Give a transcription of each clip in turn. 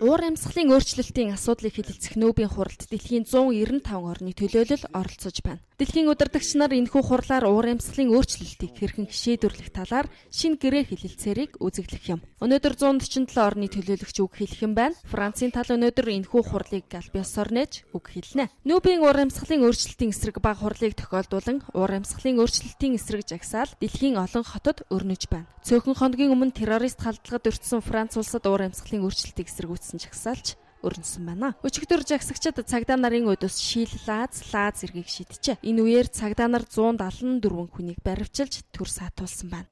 Уур амьсгалын өөрчлөлтийн асуудлыг хэлэлцэх нүүбийн хуралд дэлхийн 195 орны төлөөлөл оролцож байна. Дэлхийн удирдагч нар энэхүү хурлаар уур амьсгалын өөрчлөлтийг хэрхэн шийдвэрлэх талаар шинэ гэрээ хэлэлцээрийг үзэглэх юм. Өнөөдөр 147 орны төлөөлөгч үг хэлэх юм байна. Францын тал өнөөдөр энэхүү хурлыг аль биесоор нээж үг хэлнэ. Нүүбийн уур амьсгалын өөрчлөлтийн эсрэг бага хурлыг тохиолдуулан уур амьсгалын өөрчлөлтийн эсрэг жагсаал дэлхийн олон хотод өрнөж байна. Цөөхөн хоногийн өмнө террорист халдлагад өртсөн Франц улсад уур амьсгалын өөрчлөлтийг эсрэгүүцсэн жагсаалч өрнөсөн байна. Өчигдөр жагсагчид цагдаа нарын өдөөс шил лааз, лаа зэргийг шиджээ. Энэ үеэр цагдаа нар 174 хүнийг баривчилж төр саатуулсан байна.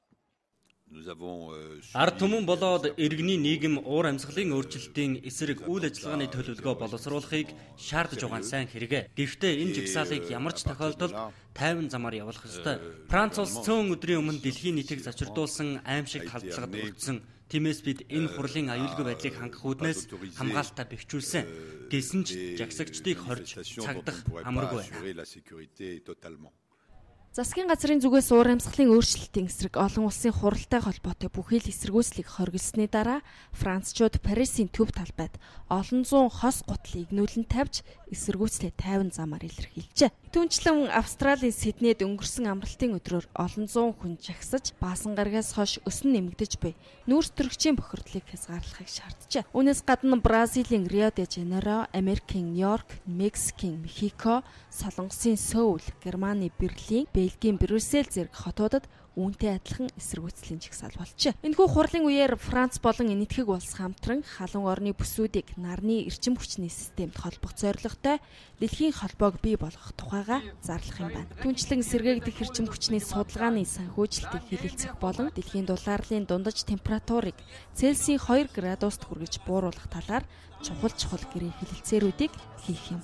Ард түмэн болоод иргэний нийгэм уур амьсгалын өөрчлөлтийн эсрэг үйл ажиллагааны төлөвлөгөө боловсруулахыг шаардаж байгаа нь сайн хэрэг. Гэхдээ энэ жагсаалыг ямар ч тохиолдолд тайван замаар явуулах ёстой. Франц улс цөөн өдрийн өмнө дэлхийн нийтийг зочирдуулсан аимшиг халдлагад өртсөн. Тиймээс бид энэ хурлын аюулгүй байдлыг хангах үүднээс хамгаалтаа бэхжүүлсэн. Гэсэн ч жагсагчдыг хорж цагдах амаргүй байна. Засгийн газрын зүгээс уур амьсгалын өөрчлөлтийн эсрэг олон улсын хуралтай холбоотой бүхий л эсэргүүцлийг хоригдсны дараа Францчууд Парисын төв талбайд олон зуун хос гутлыг игнүүлэн тавьж эсэргүүцлээ тайван замаар илэрхийлжээ. Түүнчлэн Австралийн Сиднейд өнгөрсөн амралтын өдрөөр олон зуун хүн жагсаж баасан гарагаас хойш өсөн нэмэгдэж буй нүүрс төрөгчийн бохирдлыг хязгаарлахыг шаарджээ. Үүнээс гадна Бразилийн Рио де Жанейро, Америкийн Нью-Йорк, Мексикийн Мехико, Солонгосын Сөүл, Германы Берлин, Бельгийн Брюссел зэрэг хотуудад үүнтэй адилхан эсэргүүцлийн жагсаал болжээ. Энэхүү хурлын үеэр Франц болон Энэтхэг улс хамтран халуун орны бүсүүдийг нарны эрчим хүчний системд холбох зорилготой дэлхийн холбоог бий болгох тухайга зарлах юм байна. Түүнчлэн сэргээгдэх эрчим хүчний судалгааны санхүүжилтийг хэлэлцэх болон дэлхийн дулаарлын дундаж температурыг Цельсийн 2 градуст хүргэж бууруулах талаар чухал гэрээ хэлэлцээрүүдийг хийх юм.